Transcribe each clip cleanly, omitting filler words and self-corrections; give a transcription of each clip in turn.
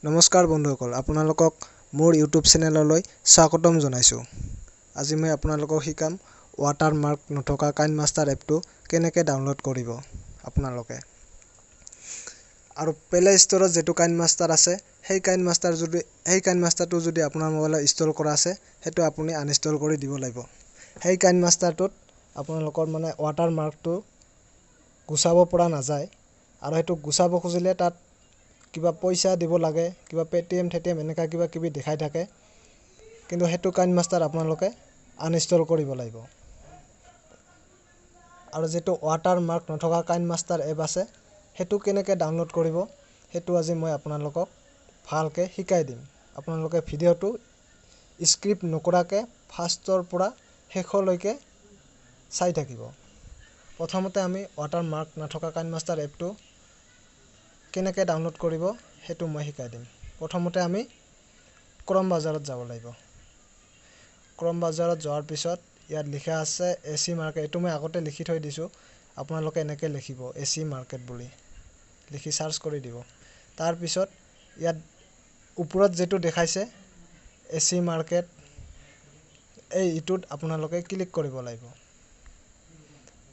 নমস্কাৰ বন্ধুসকল, আপোনালোকক মোৰ ইউটিউব চেনেললৈ স্বাগতম জনাইছোঁ। আজি মই আপোনালোকক শিকাম ৱাটাৰমাৰ্ক নথকা কাইনমাষ্টাৰ এপটো কেনেকৈ ডাউনলোড কৰিব আপোনালোকে। আৰু প্লে ষ্ট'ৰত যিটো কাইনমাষ্টাৰ আছে, সেই কাইনমাষ্টাৰটো যদি আপোনাৰ মোবাইলত ইনষ্টল কৰা আছে, সেইটো আপুনি আনইনষ্টল কৰি দিব লাগিব। সেই কাইনমাষ্টাৰটোত আপোনালোকৰ মানে ৱাটাৰমাৰ্কটো গুচাব পৰা নাযায়, আৰু সেইটো গুচাব খুজিলে তাত কিবা পইচা দিব লাগে, কিবা পে'টিএম থেটিএম এনেকুৱা কিবা কিবি দেখাই থাকে। কিন্তু সেইটো কাইনমাষ্টাৰ আপোনালোকে আনইনষ্টল কৰিব লাগিব। আৰু যিটো ৱাটাৰমাৰ্ক নথকা কাইনমাষ্টাৰ এপ আছে, সেইটো কেনেকৈ ডাউনলোড কৰিব, সেইটো আজি মই আপোনালোকক ভালকৈ শিকাই দিম। আপোনালোকে ভিডিঅ'টো স্কিপ নকৰাকৈ ফাৰ্ষ্টৰ পৰা শেষলৈকে চাই থাকিব। প্ৰথমতে আমি ৱাটাৰমাৰ্ক নথকা কাইনমাষ্টাৰ এপটো কেনেকৈ ডাউনলোড কৰিব, সেইটো মই শিকাই দিম। প্ৰথমতে আমি ক্ৰম বজাৰত যাব লাগিব। ক্ৰম বজাৰত যোৱাৰ পিছত ইয়াত লিখা আছে এ চি মাৰ্কেট। এইটো মই আগতে লিখি থৈ দিছোঁ, আপোনালোকে এনেকৈ লিখিব, এ চি মাৰ্কেট বুলি লিখি চাৰ্চ কৰি দিব। তাৰপিছত ইয়াত ওপৰত যিটো দেখাইছে এ চি মাৰ্কেট, এই ইটোত আপোনালোকে ক্লিক কৰিব লাগিব।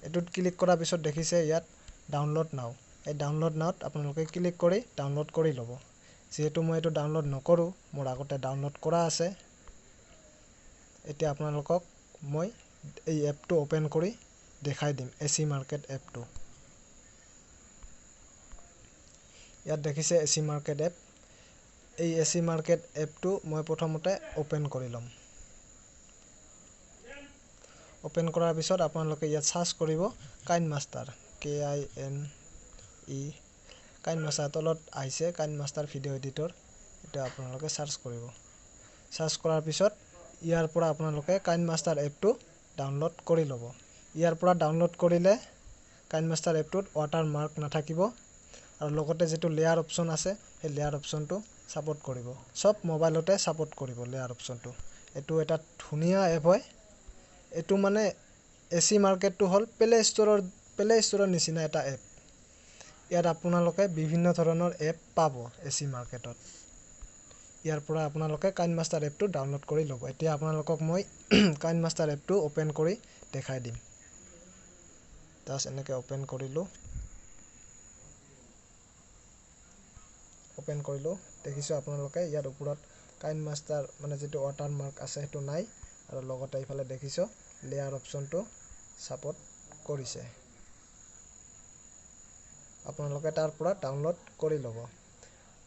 এইটোত ক্লিক কৰাৰ পিছত দেখিছে ইয়াত ডাউনলোড নাও, এই ডাউনলোড নাওত আপোনালোকে ক্লিক কৰি ডাউনলোড কৰি ল'ব। যিহেতু মই এইটো ডাউনলোড নকৰোঁ, মোৰ আগতে ডাউনলোড কৰা আছে। এতিয়া আপোনালোকক মই এই এপটো অ'পেন কৰি দেখাই দিম, এ চি মাৰ্কেট এপটো। ইয়াত দেখিছে এ চি মাৰ্কেট এপ। এই এ চি মাৰ্কেট এপটো মই প্ৰথমতে অ'পেন কৰি ল'ম। অ'পেন কৰাৰ পিছত আপোনালোকে ইয়াত চাৰ্চ কৰিব কাইনমাষ্টাৰ, KINE, KineMaster. তলত আহিছে কাইনমাষ্টাৰ ভিডিঅ' এডিটৰ, এইটো আপোনালোকে চাৰ্চ কৰিব। চাৰ্চ কৰাৰ পিছত ইয়াৰ পৰা আপোনালোকে কাইনমাষ্টাৰ এপটো ডাউনলোড কৰি ল'ব। ইয়াৰ পৰা ডাউনলোড কৰিলে কাইনমাষ্টাৰ এপটোত ৱাটাৰমাৰ্ক নাথাকিব, আৰু লগতে যিটো লেয়াৰ অপশ্যন আছে, সেই লেয়াৰ অপশ্যনটো ছাপোৰ্ট কৰিব। চব মোবাইলতে ছাপোৰ্ট কৰিব লেয়াৰ অপশ্যনটো। এইটো এটা ধুনীয়া এপ হয়। এইটো মানে এ চি মাৰ্কেটটো হ'ল প্লে ষ্ট'ৰৰ নিচিনা এটা এপ। ইয়াত আপোনালোকে বিভিন্ন ধৰণৰ এপ পাব এ চি মাৰ্কেটত। ইয়াৰ পৰা আপোনালোকে কাইনমাষ্টাৰ এপটো ডাউনলোড কৰি ল'ব। এতিয়া আপোনালোকক মই কাইনমাষ্টাৰ এপটো অ'পেন কৰি দেখাই দিম। জাষ্ট এনেকৈ অ'পেন কৰিলোঁ, অ'পেন কৰিলোঁ, দেখিছোঁ আপোনালোকে ইয়াত ওপৰত কাইনমাষ্টাৰ মানে যিটো ৱাটাৰমাৰ্ক আছে সেইটো নাই, আৰু লগতে এইফালে দেখিছোঁ লেয়াৰ অপশ্যনটো ছাপোৰ্ট কৰিছে। আপোনালোকে তাৰ পৰা ডাউনলোড কৰি ল'ব।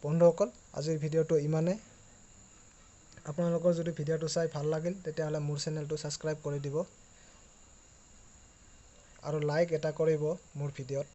বন্ধুসকল, আজিৰ ভিডিঅ'টো ইমানে। আপোনালোকৰ যদি ভিডিঅ'টো চাই ভাল লাগিল, তেতিয়াহ'লে মোৰ চেনেলটো ছাবস্ক্ৰাইব কৰি দিব আৰু লাইক এটা কৰিব মোৰ ভিডিঅ'ত।